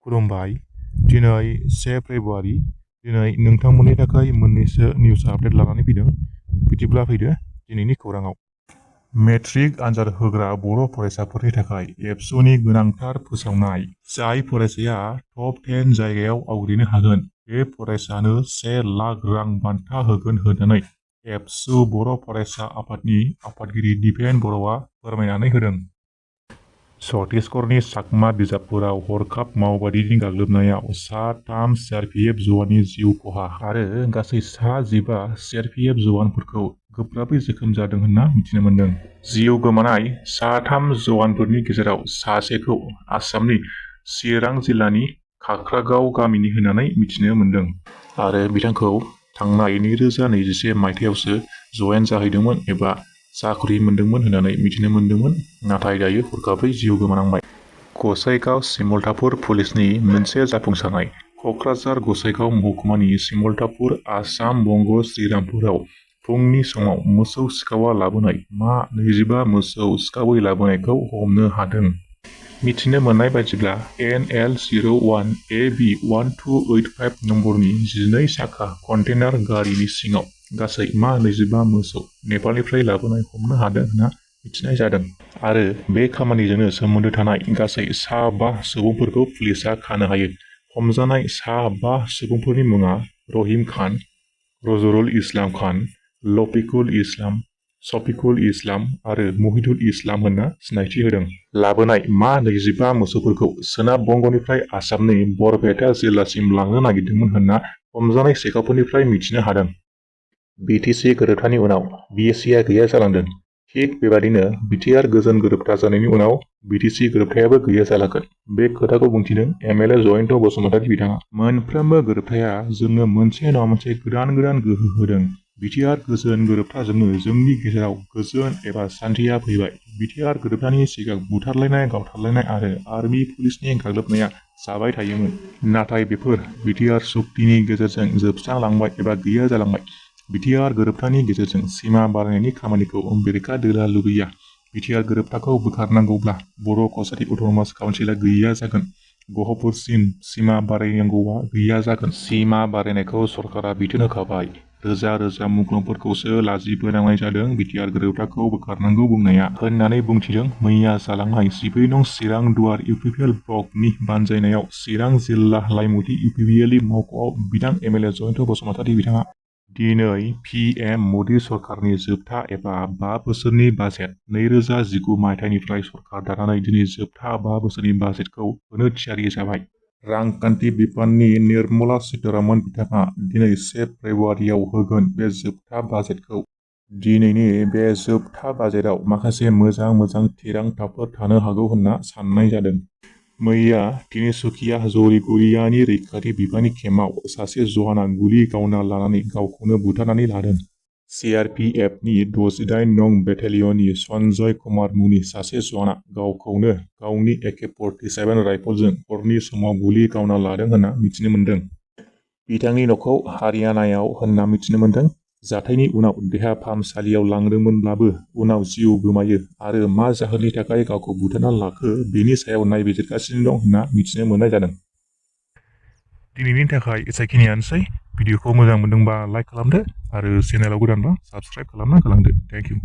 खुलुमबाय दिनै 1 फेब्रुआरि दिनै नोंथांमोननि थाखाय मोननैसो निउस आपडेट लानानै फैदों। बिदिब्ला फैदो दिनैनि खौराङाव। मेट्रिक आनजाद होग्रा बर' फरायसाफोरनि थाखाय एबसुनि गोनांथार फोसावनाय। जाय फरायसाया टप 10 जायगायाव आवग्रिनो हागोन बे फरायसानो 1 लाख रां बान्था होगोन होननानै एबसु बर' फरायसा आफादनि आफादगिरि दिपेन बर'आ फोरमायनानै होदों। छत्तीसगढ़नि चाकमा बिजाबफोराव हरखाब मावबादिनि गाग्लोबनायाव सा 3 CRPF जवाननि जिउ खहा आरो गासै सा 15 CRPF जवानफोरखौ गोब्राबै जोखोम जादों होनना मिथिनो मोन्दों। जिउ गोमानाय सा 3 जवानफोरनि गेजेराव सासेखौ आसामनि चिरां जिल्लानि खाख्रागाव गामिनि होननानै मिथिनो मोन्दों आरो बिथांखौ थांनाय 2021 मायथाइयावसो जयेन जाहैदोंमोन एबा साख्रि मोन्दोंमोन होननानै मिथिनो मोन्दोंमोन, नाथाय दायो हरखाबै जिउ गोमानांबाय। गसाइगाव सिमलतापुर पुलिसनि मोनसे जाफुंसारनाय। क'क्राझार गसाइगाव महकुमानि सिमलतापुर आसाम बंग श्रीरामपुराव फुंनि समाव मोसौ सिखावा लाबोनाय मा 25 मोसौ सिखावै लाबोनायखौ हमनो हादों। मिथिनो मोननाय बायदिब्ला NL01 AB 1285 नम्बरनि 12 साखा कन्टेनार गारिनि सिङाव गासै मा 25 मोसौ नेपालनिफ्राय लाबोनाय हमनो हादों होनना मिथिनाय जादों आरो बे खामानिजोंनो सोमोन्दो थानाय गासै सा 5 सुबुंफोरखौ पुलिसआ खानो हायो। हमजानाय सा 5 सुबुंफोरनि मुङा रहिम खान, रजरुल इस्लाम खान, लफिकुल इस्लाम, शफिकुल इस्लाम आरो मुहिदुल इस्लाम होनना सिनायथि होदों। लाबोनाय मा 25 मोसौफोरखौ सोनाब बंगनिफ्राय आसामनि बरपेटा जिल्लासिम लांनो नागिरदोंमोन होनना हमजानाय सिखावफोरनिफ्राय मिथिनो हादों। BTC गोरोबथानि उनाव BSCआ गैया जालांदों। थिग बेबादिनो बिटिआर गोजोन गोरोबथा जानायनि उनाव BTC गोरोबथायाबो गैया जालांगोन। बे खोथाखौ बुंथिदों MLA जयन्त बसुमतारी बिथाङा। मोनफ्रोमबो गोरोबथाया जोंनो मोनसे नङा मोनसे गोदान गोहो होदों। बिटिआर गोजोन गोरोबथाजोंनो जोंनि गेजेराव गोजोन एबा सान्थिया फैबाय। बिटिआर गोरोबथानि सिगां बुथारलायनाय, गावथारलायनाय आरो आर्मि पुलिसनि गाग्लोबनाया जाबाय थायोमोन। नाथाय बेफोर बिटिआर सुक्तिनि गेजेरजों जोबस्रांलांबाय एबा गैया जालांबाय। बिटिआर गोरोबथानि गेजेरजों सिमा बारायनायनि खामानिखौ बेरेखा दोला लुबैया। बिटिआर गोरोबथाखौ बोखारनांगौब्ला बर' कसारि अट'नमास काउन्सिला गैया जागोन। गहपुरसिम सिमा बारायनांगौआ गैया जागोन। सिमा बारायनायखौ सरकारा बिथोन होखाबाय। रोजा रोजा मुंख्लंफोरखौसो लाजिबोनांनाय जादों बिटिआर गोरोबथाखौ बोखारनांगौ बुंनाया होननानै बुंथिदों मैया जालांनाय 14 नं चिरां दुवार इउपिपिएल ब्लकनि बानजायनायाव चिरां जिल्ला लाइमुथि इउपिपिएलनि मावख'आव बिथां MLA जयन्त बसुमतारी बिथाङा। दिनै PM मदि सरकारनि जोबथा एबा 5 बोसोरनि बाजेट 2019 मायथाइनिफ्राय सरकार दानानै दिनै जोबथा 5 बोसोरनि बाजेटखौ होनो थियारि जाबाय। रांखान्थि बिफाननि निर्मला सीतारमण बिथाङा दिनै 1 फेब्रुआरियाव होगोन बे जोबथा बाजेटखौ। दिनैनि बे जोबथा बाजेटआव माखासे मोजां थिरांथाफोर थानो हागौ होनना साननाय जादों। मैया तिनिसुकिया जरिगुरियानि रैखाथि बिफाननि केम्पआव सासे जवाना गुलि गावना लानानै गावखौनो बुथारनानै लादों। CRPFनि 68 नं बेटेलियननि सन्जय कुमार मुंनि सासे जवाना गावखौनो गावनि AK-47 राइफलजों हरनि समाव गुलि गावना लादों होनना मिथिनो मोन्दों। बिथांनि न'खौ हारियानायाव होनना मिथिनो मोन्दों। जाथायनि उनाव देहा फाहामसालियाव लांदोंमोनब्लाबो उनाव जिउ गोमायो आरो मा जाहोननि थाखाय गावखौ बुथारना लाखो बेनि सायाव नायबिजिरगासिनो दं होनना मिथिनो मोननाय जादों। दिनैनि थाखाय एसेखिनियानोसै। भिडिअखौ मोजां मोनदोंबा लाइक खालामदो आरो चेनेलाव गोदानबा साबस्क्राइब खालामना गालांदो। Thank you.